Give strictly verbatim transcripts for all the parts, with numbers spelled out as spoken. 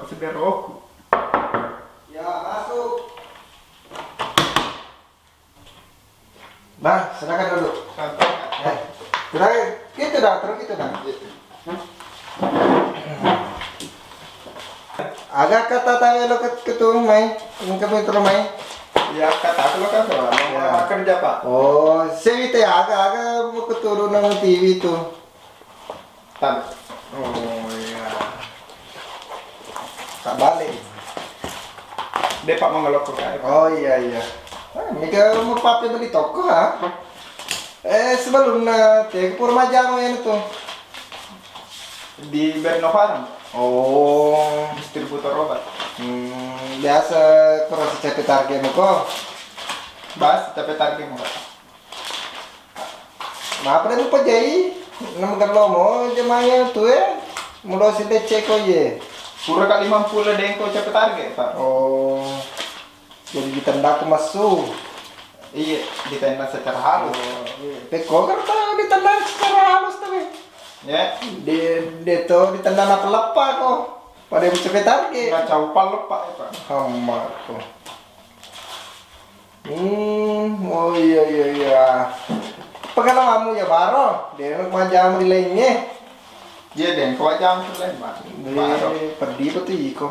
Sederoku. Ya, masuk. Bang, silakan duduk. Santai. Ya. Sudah, gitu dah, terus gitu dah. Gitu. Aga kata tawe lo ke, ke tu mai, engka mi tu mai. Ya, kata aku lo kan soalnya mau Ya. Kerja, Pak. Oh, saya itu ya, aga, aga mau keturunan T V tu. Tan. Oh, iya. Tak balik. Dia, Pak, mau ngelok ke kae. Oh, iya, iya. Ah, mika mau pape beli toko, ha? Eh, sebelumnya, te pura majang ya tu. Di Berno Farm. Oh. Distributor obat. Hmm, biasa kurang secape target muko. Bas, secape target muko. Mapa de mupajai? Namagello mo jamangnya tu, eh. Mulo si decek ko ye. Pura ka lima puluh dengko cape target, Pak. Oh. Jadi ditendang ke massu. Iya, ditendang secara halus. Oh, iya. Pekko kan ta ditendang secara halus tapi. Ya. Di, de to ditendang apa lepa ko. Pada cape target. Nggak caupan lepa, ya, Pak. Hamba ko. Hmm, oh iya, iya, iya. Pengalamanmu ya baro, de majang di lainnya. Iya, de ko majang di lain, Pak. Baro. Eh, pedih betul iko.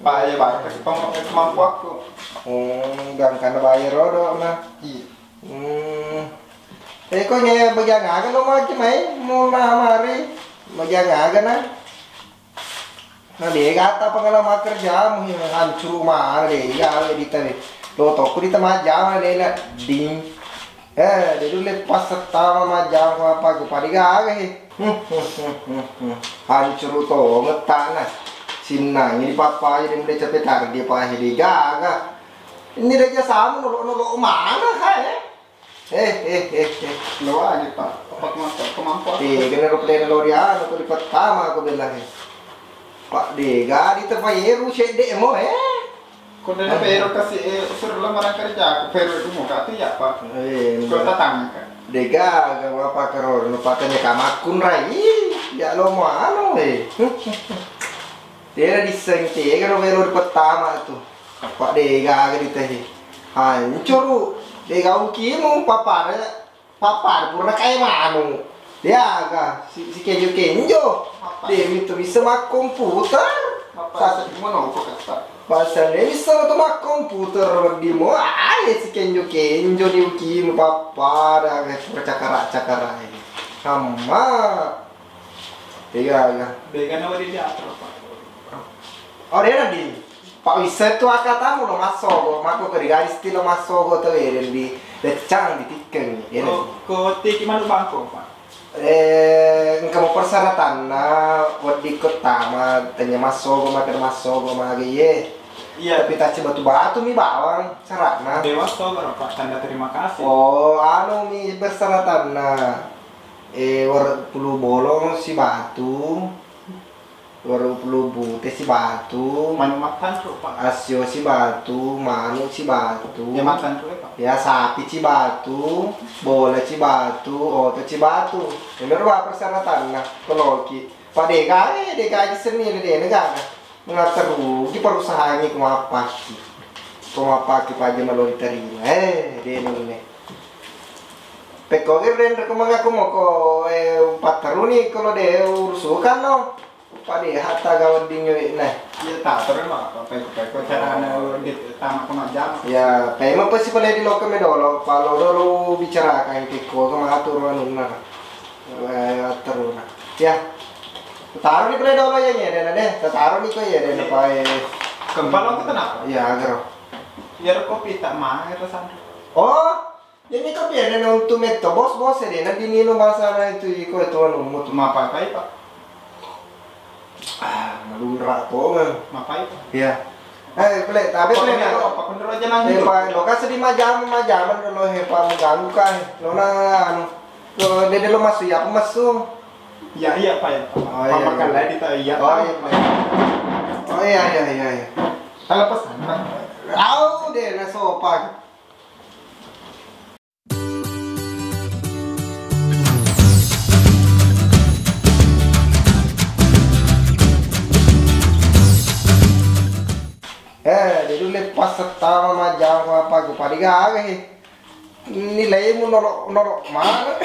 Pak, ya, Pak, kasih pem-, kemampuanku. Oh, gangkana bayar rodo, nah. Iya. Hmm. Eh, ko nye bagian aga lo maki mai, mau na mari, bagian aga, nah. Nah, de gata pengalaman kerjamu, hancur mana de gawe dita we. Lo toko dita majama de na ding. Eh, de dulu pas setama majama apa gue pada gawe he. Hancur to ngetana. Sinnang ini papa ini udah capek target apa he de gaga. Ini raja samu nolo nolo mana kae? Eh, eh, eh, eh. Lo aja, Pak. Apa kemampuan? Kemampuan. Eh, kena rupa lo di anu, ko di pertama, ko bilang, eh. Pak, de gadi tepa yeru sedde mo, eh. Ko de pero kasih, eh, suruh lamaran kerja, aku pero itu mau kata ya, Pak. Eh, ko tatangga. De gaga apa karo, no patanya kamakun rai. Ya lo mau anu, eh. Tena disseng tega ro melo ri pertama tu. Apa de gaga ditahi. Hancuru. De gau kimu papara. Papara pura kae manu. De aga si, si kenjo-kenjo. De mitu bisa makkomputer. Sa- Pasal de bisa tu makkomputer weddimo. Ae si kenjo-kenjo di ukimu papara pura cakara-cakara. Sama. Tega aga. Begana wadi diatur, Pak. Oh, de nadi. Pak wisseng tu akatamu lo massogo, mako ke digaris ti lo massogo tu, eh, di deccang di tikkeng, ya. Oh, ko tiki manu bangko, Pak. Eh, engka mo persyaratanna, wedding ko tama, tanya massogo, maka massogo, mage ye. Iya. Tapi tacci batu-batu mi bawang, syaratna. Dewa sobar, Pak, tanda terima kasih. Oh, anu mi persyaratanna. Eh, waruppulu bolong sibatu, waruppulu bute sibatu, manu mattanru, Pak. Assio sibatu, manu sibatu, ya, mattanru, eh, Pak. Ya, sapi sibatu, bola sibatu, oto sibatu. Elo dua persyaratanna, koloki. Pak, dega, eh, dega aja seni, dega, dega. Mengaterugi perusahaangnge ko mappakki. Ko mappakki paja malo diterima. Eh, de nunne. Pekko ge renre ko mengaku moko, eh, patteruni ko lo de urusukan no. Pade hatta gawedding we na. Iya, tak terus apa, pekko, pekko carana di tama ko majjama. Ya, pemeng pasti pale di lokal me dolo, palo dolo bicarakan ke ko ke mengatur anunna. Eh, atteruna. Ya. Taruh ni pale dolo ya, ya, dena de. Taruh ni ko ya, dena pae. Kempal lo kita napa? Ya, agaro. Biar kopi tak mah, itu santai. Oh, ini kopi ya, dena untuk metto, bos, bos, ya, dena dini lo masalah itu, iko itu anu, mutu. Mapa, apa, Pak? Ah, malunra to, Bang. Mapa, Pak? Iya. Eh, pale, tapi pale na. Apa bener aja nang Eh, hidup? Pak, lo kan sedih majam, majaman dulu, he, Pak, mengganggu kan. Lo na, anu, lo, dede lo masuk, ya, apa masuk? Ya, iya, Pak, ya. Oh, iya, Papa iya. Kan lagi, Pak, iya, Oh, Pak. Iya, Pak. Oh, iya, iya, iya, iya. Kalau pesan, Pak. Au, de, na sopan. Eh, jadi lepas settama majjama apa ku pada gaga he. Nilaimu nolo nolo mana?